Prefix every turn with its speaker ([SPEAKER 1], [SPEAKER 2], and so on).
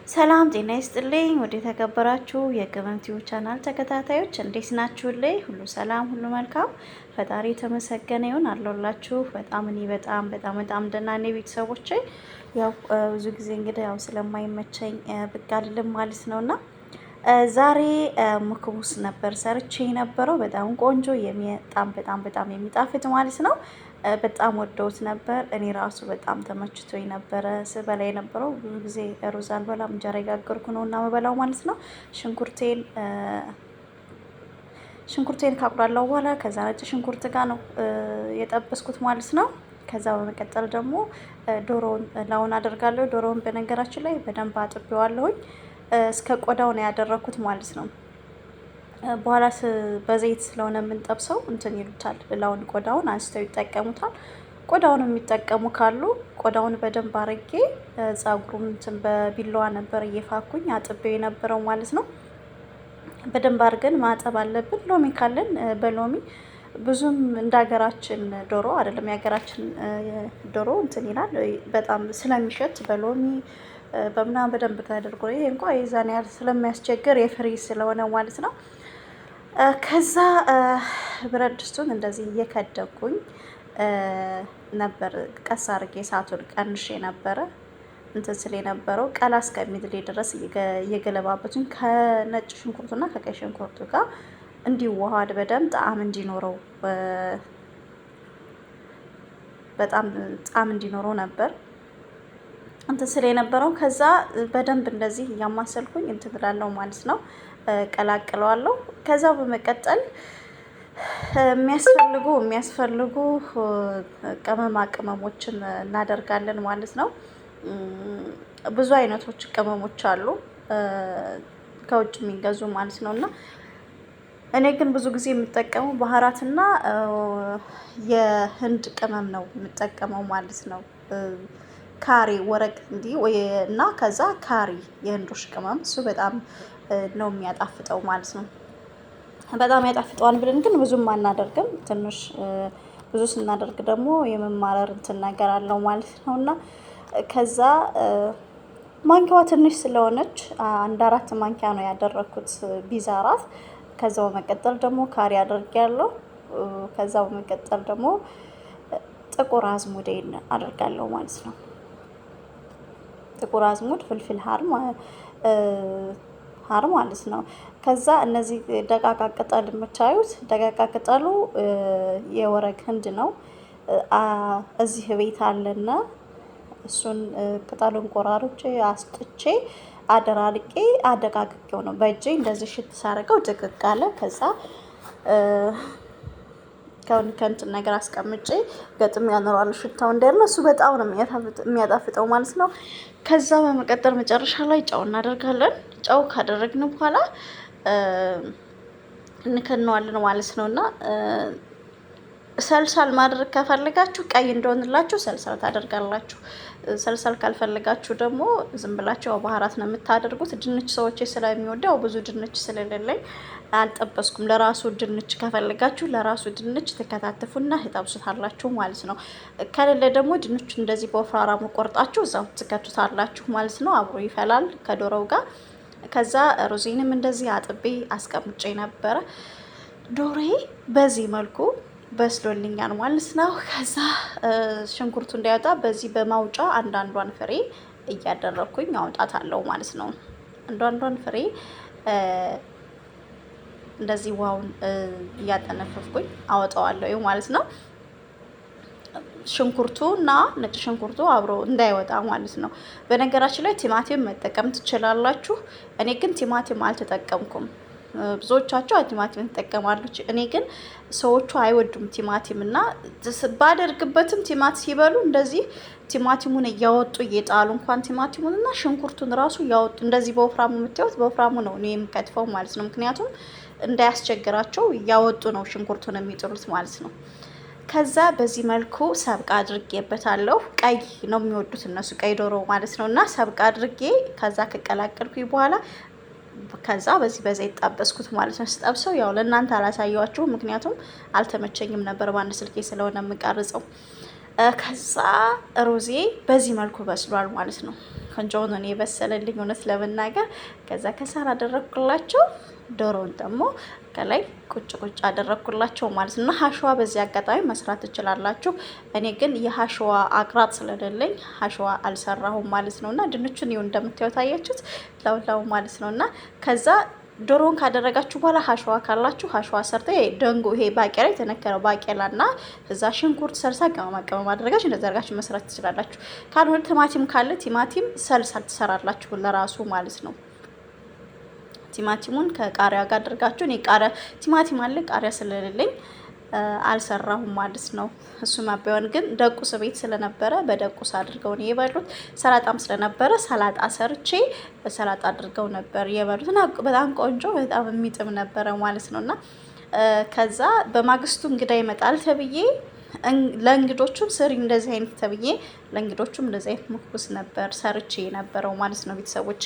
[SPEAKER 1] ሰላም ጤና ይስጥልኝ። ወደ የተከበራችሁ የቅመም ቲዩብ ቻናል ተከታታዮች እንዴት ናችሁልኝ? ሁሉ ሰላም፣ ሁሉ መልካም፣ ፈጣሪ የተመሰገነ ይሁን። አለሁላችሁ። በጣም እኔ በጣም በጣም በጣም ደህና ነኝ ቤተሰቦቼ። ያው ብዙ ጊዜ እንግዲህ ያው ስለማይመቸኝ ብቅ አልልም ማለት ነውና ዛሬ مكبوس ነበር ሰርቼ የነበረው። በጣም ቆንጆ በጣም በጣም በጣም የሚጣፍጥ ማለት ነው። በጣም ወደውት ነበር። እኔ ራሱ በጣም ተመችቶኝ ነበረ ስበላ የነበረው። ብዙ ጊዜ ሩዝ አልበላም፣ እንጀራ የጋገርኩ ነው እና መበላው ማለት ነው። ሽንኩርቴን ካቁላላው በኋላ ከዛ ነጭ ሽንኩርት ጋር ነው የጠበስኩት ማለት ነው። ከዛ በመቀጠል ደግሞ ዶሮውን ላውን አደርጋለሁ። ዶሮውን በነገራችን ላይ በደንብ አጥቤዋለሁኝ። እስከ ቆዳው ነው ያደረኩት ማለት ነው። በኋላ በዘይት ስለሆነ የምንጠብሰው እንትን ይሉታል፣ ላውን ቆዳውን አንስተው ይጠቀሙታል። ቆዳውን የሚጠቀሙ ካሉ ቆዳውን በደንብ አርጌ ጸጉሩን እንትን በቢላዋ ነበር እየፋኩኝ አጥቤው የነበረው ማለት ነው። በደንብ አድርገን ማጠብ አለብን። ሎሚ ካለን በሎሚ ብዙም እንደ ሀገራችን ዶሮ አይደለም። የሀገራችን ዶሮ እንትን ይላል በጣም ስለሚሸት በሎሚ በምናምን በደንብ ተደርጎ፣ ይሄ እንኳ የዛን ያህል ስለሚያስቸግር የፍሬ ስለሆነ ማለት ነው። ከዛ ብረት ድስቱን እንደዚህ እየከደኩኝ ነበር። ቀስ አድርጌ እሳቱን ቀንሼ ነበረ እንትን ስል የነበረው ቀላ እስከሚል ድረስ እየገለባበቱኝ ከነጭ ሽንኩርቱና ከቀይ ሽንኩርቱ ጋር እንዲዋሃድ በደንብ ጣዕም እንዲኖረው፣ በጣም ጣዕም እንዲኖረው ነበር እንትን ስል የነበረው። ከዛ በደንብ እንደዚህ እያማሰልኩኝ እንትን እላለሁ ማለት ነው፣ ቀላቅለዋለሁ። ከዛ በመቀጠል የሚያስፈልጉ ቅመማ ቅመሞችን እናደርጋለን ማለት ነው። ብዙ አይነቶች ቅመሞች አሉ ከውጭ የሚገዙ ማለት ነው። እና እኔ ግን ብዙ ጊዜ የምጠቀመው بهارات ና የህንድ ቅመም ነው የምጠቀመው ማለት ነው። ካሪ ወረቅ እንዲህ እና ከዛ ካሪ የህንዶች ቅመም፣ እሱ በጣም ነው የሚያጣፍጠው ማለት ነው። በጣም ያጣፍጠዋል ብለን ግን ብዙም አናደርግም። ትንሽ ብዙ ስናደርግ ደግሞ የመማረር እንትን ነገር አለው ማለት ነው። እና ከዛ ማንኪያዋ ትንሽ ስለሆነች አንድ አራት ማንኪያ ነው ያደረኩት بهارات። ከዛ በመቀጠል ደግሞ ካሪ አድርጌያለሁ። ከዛ በመቀጠል ደግሞ ጥቁር አዝሙዴን አደርጋለሁ ማለት ነው። ጥቁር አዝሙድ፣ فلفل حار حار ማለት ነው። ከዛ እነዚህ ደቃቃ ቅጠል የምታዩት ደቃቃ ቅጠሉ የ ورق هند ነው። እዚህ ቤት አለና እሱን ቅጠሉን ቆራርጬ አስጥቼ አደራርቄ አደቃቅቄው ነው በእጄ እንደዚህ ሽት ሳረገው ድቅቅ አለ። ከዛ ከእንትን ነገር አስቀምጬ ገጥም ያኖረዋል ሽታው እንዳለ፣ እሱ በጣም ነው የሚያጣፍጠው ማለት ነው። ከዛ በመቀጠል መጨረሻ ላይ ጨው እናደርጋለን። ጨው ካደረግን በኋላ እንከነዋለን ማለት ነው። እና ሰልሳል ማድረግ ከፈለጋችሁ ቀይ እንደሆንላችሁ ሰልሳል ታደርጋላችሁ። ሰልሳል ካልፈለጋችሁ ደግሞ ዝም ብላችሁ ያው بهارات ነው የምታደርጉት። ድንች ሰዎች ስለሚወደው ብዙ ድንች ስለሌለኝ አልጠበስኩም። ለራሱ ድንች ከፈለጋችሁ ለራሱ ድንች ትከታተፉና ትጠብሱታላችሁ ማለት ነው። ከሌለ ደግሞ ድንቹ እንደዚህ በወፍራራሙ ቆርጣችሁ እዛው ትከቱታላችሁ ማለት ነው። አብሮ ይፈላል ከዶሮው ጋር። ከዛ ሩዜንም እንደዚህ አጥቤ አስቀምጬ ነበረ። ዶሮዬ በዚህ መልኩ በስሎልኛል ማለት ነው። ከዛ ሽንኩርቱ እንዳይወጣ በዚህ በማውጫ አንዳንዷን ፍሬ እያደረኩኝ አውጣታለሁ ማለት ነው። አንዳንዷን ፍሬ እንደዚህ ውሃውን እያጠነፈፍኩኝ አወጣዋለሁ ማለት ነው። ሽንኩርቱ እና ነጭ ሽንኩርቱ አብሮ እንዳይወጣ ማለት ነው። በነገራችን ላይ ቲማቲም መጠቀም ትችላላችሁ። እኔ ግን ቲማቲም አልተጠቀምኩም። ብዙዎቻቸው ቲማቲም ትጠቀማለች። እኔ ግን ሰዎቹ አይወዱም ቲማቲም እና ባደርግበትም ቲማቲም ሲበሉ እንደዚህ ቲማቲሙን እያወጡ እየጣሉ፣ እንኳን ቲማቲሙን እና ሽንኩርቱን ራሱ እያወጡ፣ እንደዚህ በወፍራሙ የምታዩት በወፍራሙ ነው እኔ የምከትፈው ማለት ነው። ምክንያቱም እንዳያስቸግራቸው እያወጡ ነው ሽንኩርቱን የሚጥሉት ማለት ነው። ከዛ በዚህ መልኩ ሰብቃ አድርጌበታለሁ። ቀይ ነው የሚወዱት እነሱ፣ ቀይ ዶሮ ማለት ነው። እና ሰብቃ አድርጌ ከዛ ከቀላቀልኩኝ በኋላ ከዛ በዚህ በዘይት ጠበስኩት ማለት ነው። ስጠብሰው ያው ለእናንተ አላሳየኋችሁም፣ ምክንያቱም አልተመቸኝም ነበር በአንድ ስልኬ ስለሆነ የምቀርጸው። ከዛ ሩዜ በዚህ መልኩ በስሏል ማለት ነው። ቆንጆ ሆኖ ነው የበሰለልኝ እውነት ለመናገር። ከዛ ከሳር አደረግኩላቸው። ዶሮውን ደግሞ ከላይ ቁጭ ቁጭ አደረግኩላቸው ማለት ነው። حشوة በዚህ አጋጣሚ መስራት ትችላላችሁ። እኔ ግን የ حشوة أغراض ስለሌለኝ حشوة አልሰራሁም ማለት ነው። እና ድንቹን ይኸው እንደምታዩት አያችሁት ላውላው ማለት ነው። እና ከዛ ዶሮውን ካደረጋችሁ በኋላ حشوة ካላችሁ حشوة ሰርተ ደንጎ ይሄ ባቄላ የተነከረው ባቄላና እዛ ሽንኩርት ሰልሳ ቅመማ ቅመም አድርጋችሁ እንደዛ አድርጋችሁ መስራት ትችላላችሁ። ካልሆነ ቲማቲም ካለ ቲማቲም ሰልሳ ትሰራላችሁ ለራሱ ማለት ነው። ቲማቲሙን ከቃሪያ ጋር አድርጋችሁ እኔ ቃሪያ ቲማቲም አለ ቃሪያ ስለሌለኝ አልሰራሁም ማለት ነው። እሱ ማባያውን ግን ደቁስ ቤት ስለነበረ በደቁስ አድርገው ነው የበሉት። ሰላጣም ስለነበረ ሰላጣ ሰርቼ በሰላጣ አድርገው ነበር የበሉት እና በጣም ቆንጆ በጣም የሚጥም ነበረ ማለት ነው። እና ከዛ በማግስቱ እንግዳ ይመጣል ተብዬ ለእንግዶቹም ስሪ እንደዚህ አይነት ተብዬ ለእንግዶቹም እንደዚህ አይነት مكبوس ነበር ሰርቼ የነበረው ማለት ነው ቤተሰቦች።